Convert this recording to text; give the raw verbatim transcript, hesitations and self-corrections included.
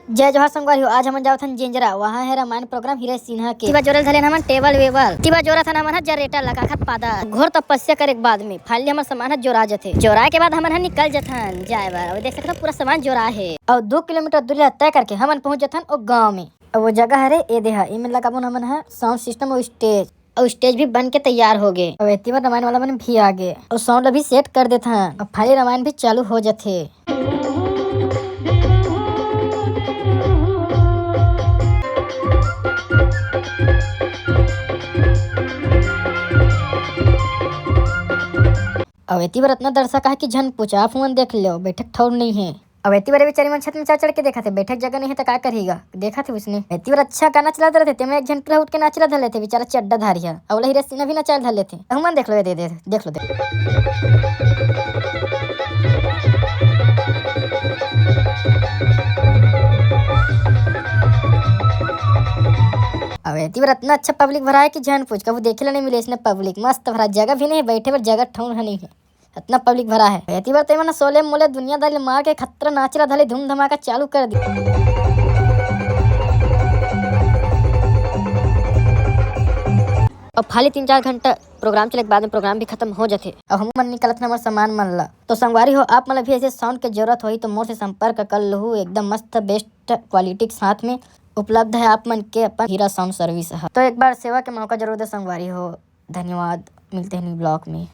जय जोहार संगवारी हो, आज हमन जावत हन जेंजरा, वहाँ हे रामायण प्रोग्राम हीरा सिन्हा के। एती बर जोरे ल धरे हन हमन टेबल वेबल, एती बर जोरत हन हमन ह जनरेटर ला, काखर पादा। घोर तपस्या करे के बाद में finally हमर सामान ह जोरा जथे। जोराए के बाद हमन ह निकल जथन जाए बर। अउ देख सकत हो पूरा सामान जोरा हे। अउ दो किलोमीटर दूरी ला तय करके हमन पहुंच जथन ओ गांव में। अउ वो जगह हरे ए देहा, एमे लगाबोन हमन ह sound system अउ stage। अउ stage भी बन के तैयार हो गे। अउ एती बर रामायण वाला मन भी आ गे अउ sound भी set कर देथन। अब finally रामायण भी चालू हो जथे। अउ एती बर अतना दर्शक आहे कि झन पूछा, आप मन देख लो, बैठक ठौर नइ हे। अउ एती बर ए बिचारी मन छत में चढ़ चढ़ के देखत हे, बैठक जगह नइ हे त का करही गा, देखत हे उसने। एती बर अच्छा गाना चलत रहिथे, तेमे एक झन टूरा उठ के नाचे ला धर लेथे, बिचारा चड्डा धारी ह, अउ ओला हीरा सिन्हा भी नचाए ला धर लेथे। अउ मन देख लो, ये दे, दे, देख लो, देख। अउ एती बर अतना अच्छा public भरा हे कि झन पूछ, कभू देखे ला नइ मिले इसने public, मस्त भरा, जगह भी नइ हे, बैठे बर जगह ठौर ह नइ हे। अतना public भरा हे। एती बर तेमन शोले मोले दुनियादारी मार के खतरा नाचे ला धर ले, धूम धमाका चालू कर दी। अब खाली तीन चार घंटा प्रोग्राम चले के बाद में प्रोग्राम भी खतम हो जथे। अब हमू मन निकालत हन हमर सामान मन ला। तो संगवारी हो, आप मन ला भी ऐसे sound के जरूरत होही तो मोर से संपर्क कर लहू। एकदम मस्त best quality के साथ में उपलब्ध हे आप मन के अपन हीरा sound service ह। तो एक बार सेवा के मौका जरूर दे संगवारी हो। धन्यवाद, मिलते हैं new vlog में।